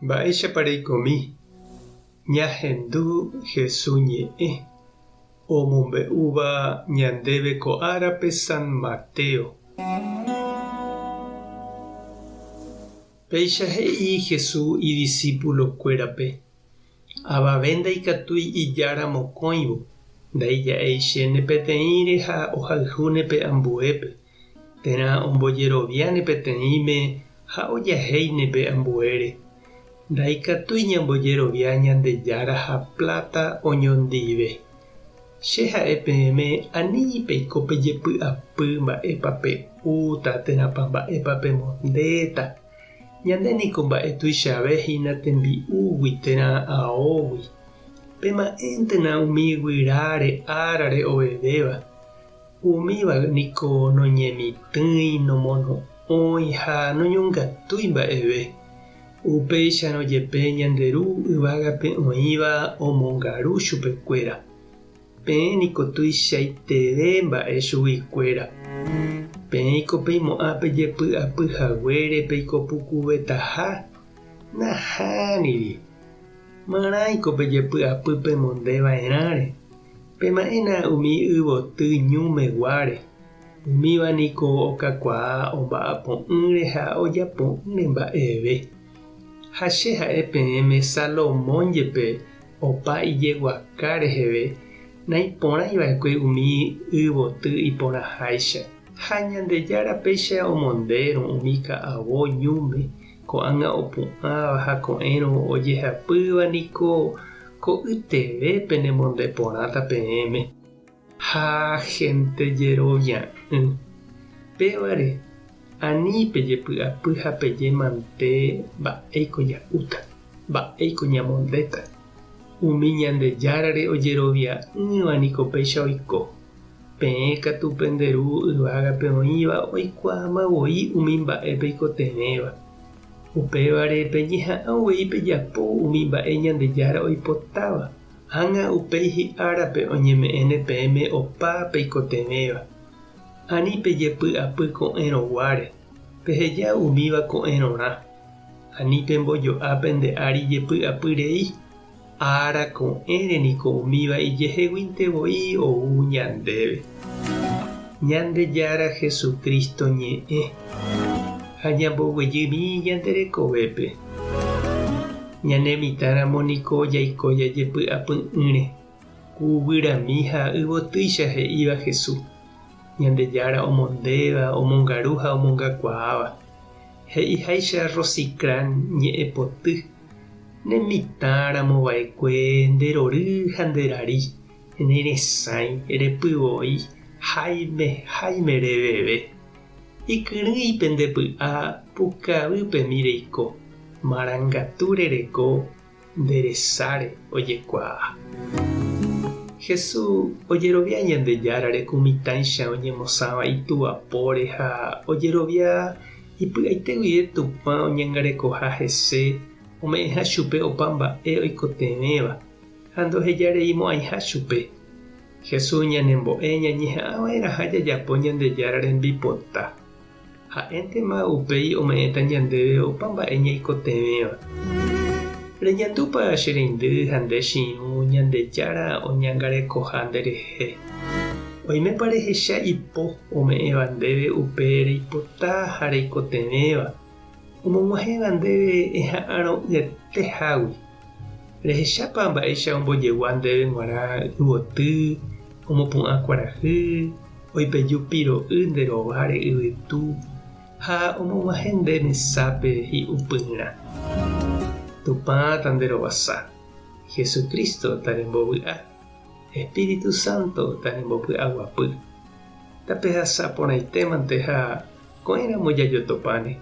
Mba'éichapa reikomi ñahendu Hesu ñe'ẽ omombe'úva ñandéve ko árape San Mateo? Péicha he'i Hesu idisípulokuérape, Avave ndaikatúi ijára mokõivo, ndaija'eichéne peteĩre ha ohayhúne pe ambuépe, térã ombojeroviáne peteĩme ha ojahéine pe ambuére. Ndaikatúi ñambojerovia Ñandejára ha pláta oñondive. Che ha'e peẽme ani peiko pejepy'apy mba'épa pe'úta térãpa mba'épa pemondéta. Ñande niko mba'e tuichave hína tembi'úgui térã aógui. Pema'ẽntena umi guyráre árare ovevéva. Umíva niko noñemitỹi, nomono'õi ha noñongatúi mba'eve. Upéicharõ jepe ñande Ru yvágape oĩva omongaru chupekuéra. Peẽ niko tuichaiteve mba'e chuguikuéra. Peẽiko peimo'ã pejepy'apy haguére peiko pukuvetaha? Nahániri. Marãiko pejepy'apy pemonde va'erãre. Pema'ẽna umi yvoty ñu meguáre. Umíva niko okakuaa omba'apo'ỹre ha ojapo'ỹre mba'eve. Ha che ha'e peẽme Salomón jepe opa ijeguaka reheve naiporãi va'ekue umi yvoty iporãháicha. Ha Ñandejára péicha omondérõ umi ka'avo ñúme ko'ág̃a opu'ãva ha ko'ẽrõ ojehapýva niko ko'yteve penemonde porãta peẽme. Ha hénte jerovia'ỹ. Pévare, ani pejepy'apy ha peje mante mba'éiko ja'úta, mba'éiko ñamondéta. Umi Ñandejárare ojerovia'ỹva niko péicha oiko. Peẽ katu pende Ru yvágape oĩva oikuaáma voi umi mba'e peikotevẽva. Upévare peñeha'ã uvei pejapo umi mba'e Ñandejára oipotáva. Ág̃a upéi hi'árape oñeme'ẽne peẽme opa peikotevẽva. Ani pejepy'apy ko'ẽrõguáre, peheja umíva ko'ẽrõrã. Ani pembojo'a pende ári jepy'apy rei, ára ko'ẽre niko umíva ijeheguínte voi ou ñandéve. Ñandejára Jesucristo ñe'ẽ ha ñamboguejymi ñande rekovépe. Ñane mitã ramo niko jaiko jajepy'apy'ỹre, ku guyrami ha yvotýicha he'íva Hesu, Ñandejára omondéva, omongaru ha omongakuaáva. He'iháicha Rosicrán ñe'ẽpoty, Ne mitã ramo va'ekue nde rory ha nde rari, ne resãi, repyvoi, háime háime reveve. Ikyrỹi pende py'a pukavýpemi reiko, marangatu rereko nde resáre ojekuaa. Jesús ojerovia Ñandejárare ku mitãicha oñemosãva Itúva póre ha ojerovia ipy'aite guive Tupã oñangarekoha hese ome'ẽha chupe opa mba'e oikotevẽva ha ndohejareimo'ãiha chupe. Jesús ñanembo'e ñañeha'ãva'erãha jajapo Ñandejára rembipota. Ha'éntema upéi ome'ẽta ñandéve opa mba'e ñaikotevẽva. Reñandúpa che reindy ha nde che irũ Ñandejára oñangarekoha nderehe? Oimépa rehecha ipo ome'ẽva ndéve upe reipota ha reikotevẽva, omog̃uahẽva ndéve eha'arõ'ỹetehágui? Rehechápa mba'éicha ombojegua ndéve g̃uarã yvoty, omopu'ã kuarahy, oipeju piro'y nde rováre yvytu ha omog̃uahẽ nde mesápe hi'upyrã. Tupã tanderovasa, Jesucristo tarembovy'a, Espíritu Santo tarembopy'aguapy. Tapehasa porãitémante ha ko'ẽramo jajotopáne.